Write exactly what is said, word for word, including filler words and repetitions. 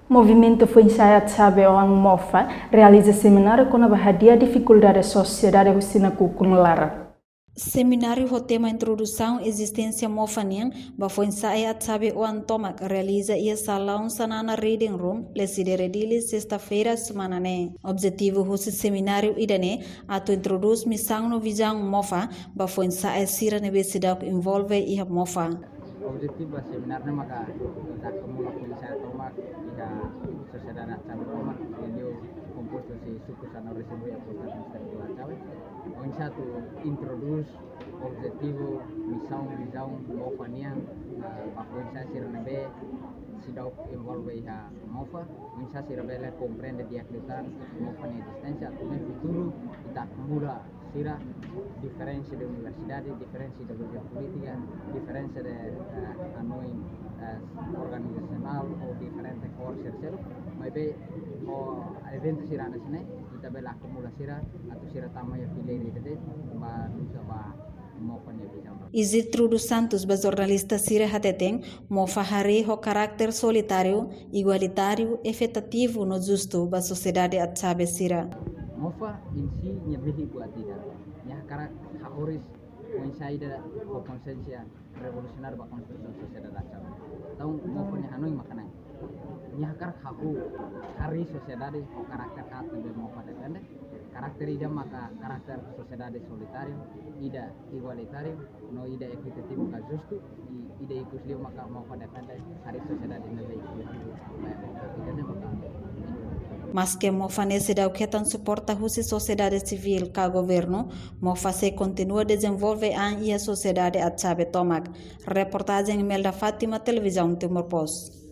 Movimentu Foinsa'e Atsabe Oan, Mofa, realiza semináriu kona-ba hadi'a difikuldade sosiedade husi nakukun laran. Semináriu ho tema Introdusaun Ezisténsia Mofa nian ba Foinsa'e Atsabe Oan tomak realiza iha salaun Xanana Reading Room, Lecidere, Dili, sesta-feira semana ne'e. Objetivu husi semináriu ida-ne'e atu introdús misaun no vizaun Mofa ba foinsa'e sira ne'ebé seidauk envolve iha Mofa. Objetivu ba semináriu ne'e maka ita aklimata foinsa'e tomak iha sosiedade Atsabe tomak, liuliu kompostu husi suku Xanana Reading Room iha Postu Administrativu Atsabe. Oinsá atu introdús objetivu, misaun, vizaun Mofa nian, eh, ba foinsa'e sira ne'ebé seidauk envolve iha Mofa, oinsá sira bele komprende di'ak liután Mofa nia ezisténsia, atu nune'e futuru ita aklimata sira, diferensa de universidade, diferensa de ideologia polítika, diferensa de, eh, hanoin, eh, organizasionál ou diferente kór sira seluk, maibé ho eventu sira hanesan ne'e, ita bele aklimata sira, atu sira tama iha fileira ida de'it, ba nusa ba Mofa nia vizaun. Isidro dos Santos ba jornalista sira hateten, Mofa harii ho karákter solidáriu, igualitáriu, efetivu no justu ba sosiedade Atsabe sira. Mofa em si nia behi buat ida. Nia hakarak hahoris foinsa'e ida ho konsiénsia revolusionáriu ba konstrusaun sosiedade Atsabe. Entaun, Mofa nia hanoin mak ne'e. Nia hakarak hahú harii sosiedade ho karákter haat ne'ebé Mofa defende. Karákter ida maka karákter sosiedade solidáriu, ida igualitáriu, no ida ekitativu ka justu, i ida ikus liu maka Mofa defende harii sosiedade ne'ebé inkluzivu. Ida-ne'e maka. Maske Mofa ne'e seidauk hetan suporta husi sosiedade sivíl ka governu, Mofa sei kontinua dezenvolve an iha sosiedade Atsabe tomak. Reportajen Imelda Fátima, Televizaun Timor Post.